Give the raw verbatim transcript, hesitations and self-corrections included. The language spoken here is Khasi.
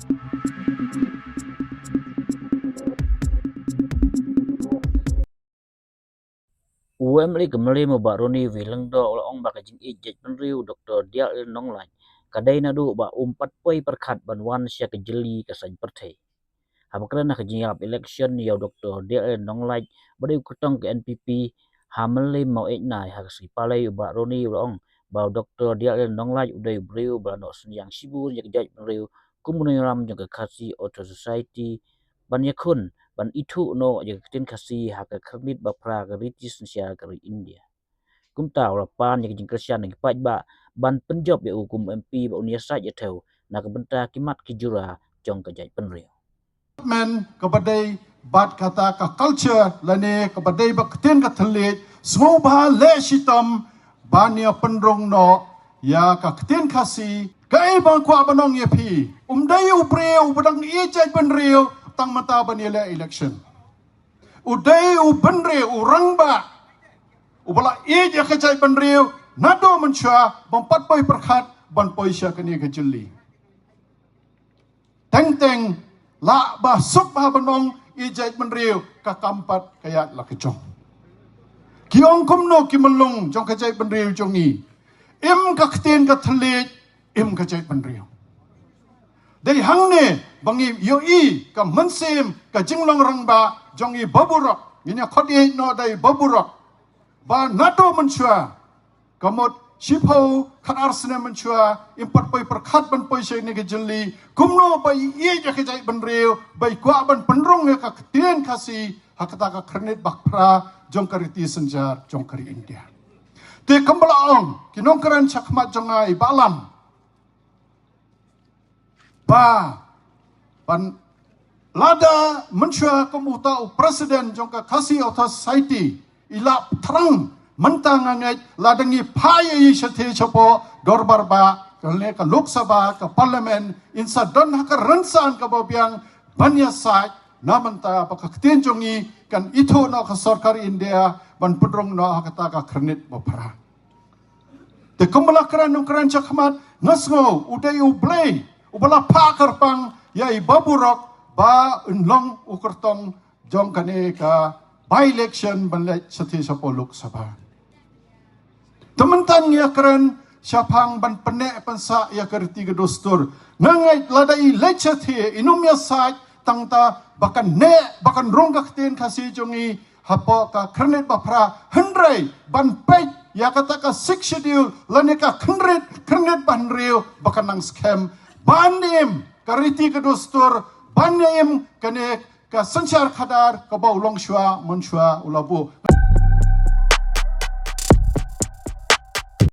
U M L A ka Mylliem u Bah Ronnie V Lyngdoh u la ong ba ka jingïeit jaitbynriew u Doktor Dale Nonglait ka dei naduh ba um pat poi pyrkhat ban wan sha ka jylli ka saiñ pyrthei. Haba kren ha ka jingïalap election ïa u Doktor Dale Nonglait ba dei u kyrtong ka N P P ha Mylliem Mawhati ha ka sngi Palei, u Bah Ronnie u la ong ba u Doktor Dale Nonglait u dei u briew ba la noh synñiang shibun ïa ka jaitbynriew kum u nongïalam jong ka Khasi Authors' Society ban ïakhun ban ithuh noh ïa ka ktien Khasi ha ka Khyrnit Baphra ka riti synshar ka ri India. Kumta u la pan ïa ka jingkyrshan na ki paidbah ban pynjop ïa u kum M P ba un ïasaid ïathew na ka bynta ki mat ki jura jong ka jaitbynriew. Men kaba dei bad kata ka culture lane kaba dei ba ktien ka thylliej, sngewbha leh shitom ban ïa pynrung noh ïa ka ktien Khasi. Kaei ba nga kwah ban ong ïa phi, um dei u briew ba dang ïeit jaitbynriew tang mynta ban ïa leh election. U dei u bynriew, u rangbah uba la ïeit ïa ka jaitbynriew naduh mynshuwa, bym pat poi pyrkhat ban poi sha kane ka jylli. Teng teng lah ba suk bha ban ong ïeit jaitbynriew, ka kam pat ka ïaid la ka jong. Ki ong kumno ki myllung jong ka jaitbynriew jong ngi? Im ka ktien ka thylliej, im ka jaitbynriew. Dei hangne ba ngi ïohi ka mynsiem ka jinglong rangbah jong i Baburok, ngin ïa khot ïa i noh da i Baburok, ba naduh mynshuwa ka mut shiphew khatar snem mynshuwa, im pat poi pyrkhat ban poi sha kane ka jylli. Kumno ba i ïeit ïa ka jaitbynriew, ba i kwah ban pynrung ïa ka ktien Khasi ha kata ka Khyrnit Baphra jong ka riti synshar jong ka ri India. Te kumba la ong ki nongkren shakhmat jong nga, i Bah Lam, ba ban lada mynshuwa kum uta u president jong ka Khasi Authors' Society i la thrang, mynta nga ngeit lada ngi phah ïa i shathie shapoh dorbar bah, ka lane ka Lok Sabha, ka Parliament, in sa don ha ka rynsan kaba biang ban ïasaid na mynta ba ka ktien jong ngi kan ithuh noh ka sorkar India ban pynrung noh ha kata ka Khyrnit Baphra. Te kumba la kren nongkren shakhmat, nga sngew u dei U Blei uba la phah kyrpang ïa i Baburok ba un long u kyrtong jong kane ka by-election ban leit shathie shapoh Lok Sabha. Te mynta ngi ïa kren shaphang ban pynneh pynsah ïa ka riti ka dustur. Nga ngeit lada i leit shathie, i nym ïasaid tang ta ba kan neh, ba kan rung ka ktien Khasi jong ngi hapoh ka Khyrnit Baphra, hynrei ban peit ïa kata ka Sixth Schedule lane ka Khyrnit, Khyrnit Bahynriew ba kan nang skhem ban im ka riti ka dustur, ban im kane ka synshar khadar kaba u longshuwa mynshuwa u la buh.